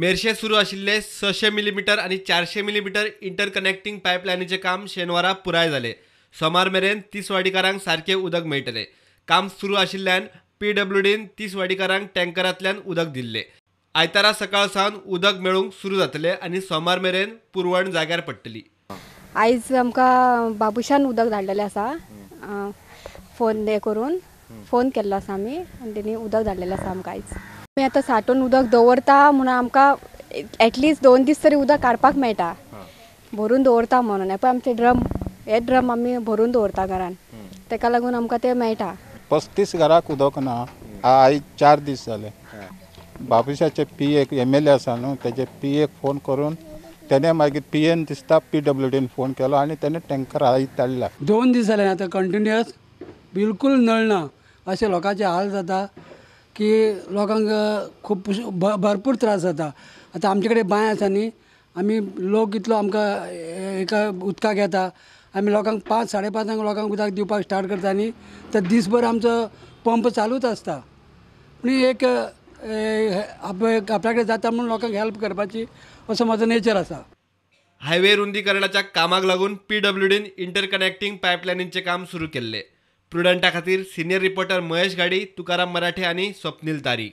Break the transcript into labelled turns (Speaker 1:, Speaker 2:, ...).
Speaker 1: मेरशे सुरू आशिल्ले 600 मिलीमीटर आनी 400 मिलीमीटर इंटरकनेक्टिंग पायपलायनीचें काम शेनवारा पुराय जालें. सोमार मेरेन तिसवाडीकारांक सारकें उदक मेळटलें. काम सुरू आशिल्ल्यान पीडब्ल्यूडीन तिसवाडीकारांक टँकरांतल्यान उदक दिल्लें. आयतारा सकाळ सावन उदक मेळूंक सुरू जातलें आनी सोमार मेरेन पुरवण जाग्यार पडटली.
Speaker 2: आयज आमकां बाबुशान उदक धाडलेलें आसा. फोन करून फोन केल्लो आसा आमी आनी तेणी उदक धाडलेलें आसा आमकां आयज. आमी आतां साठोवन उदक दवरता म्हणून आमकां एटलिस्ट 2 दीस तरी उदक काडपाक मेळटा. भरून दवरता म्हणून पळय आमचे ड्रम, हे ड्रम आमी भरून दवरता घरान, तेका लागून आमकां तें मेळटा.
Speaker 3: 35 घराक उदक ना आयज 4 दीस जाले. बाबुशाचे पी एक MLA आसा न्हू, तेजे पी एक फोन करून तेणे मागीर पी एन दिसता पीडब्ल्यूडीन फोन केलो आनी तेणे टँकर आयज धाडला.
Speaker 4: 2 दीस जाले आतां कंटिन्युअस बिलकुल नळ ना. अशें लोकांचे हाल जाता की लोकांक खूब भरपूर त्रास जाता. आतां आमचे कडेन बांय आसा न्ही, आमी लोक इतलो आमकां एका उदकाक येता, आमी लोकांक 5 साडे 5 लोकांक उदक दिवपाक स्टार्ट करता न्ही, तर दीसभर आमचो पंप चालूच आसता. पूण एक आपल्या कडेन जाता म्हणून लोकांक हेल्प करपाची असो म्हजो नेचर आसा.
Speaker 1: हायवे रुंदीकरणाच्या कामाक लागून पीडब्ल्यूडीन इंटरकनेक्टिंग पायपलायनींचें काम सुरू केल्लें. प्रुडंटा खातीर सिनियर रिपोर्टर महेश घाडी, तुकाराम मराठे आनी स्वप्नील तारी.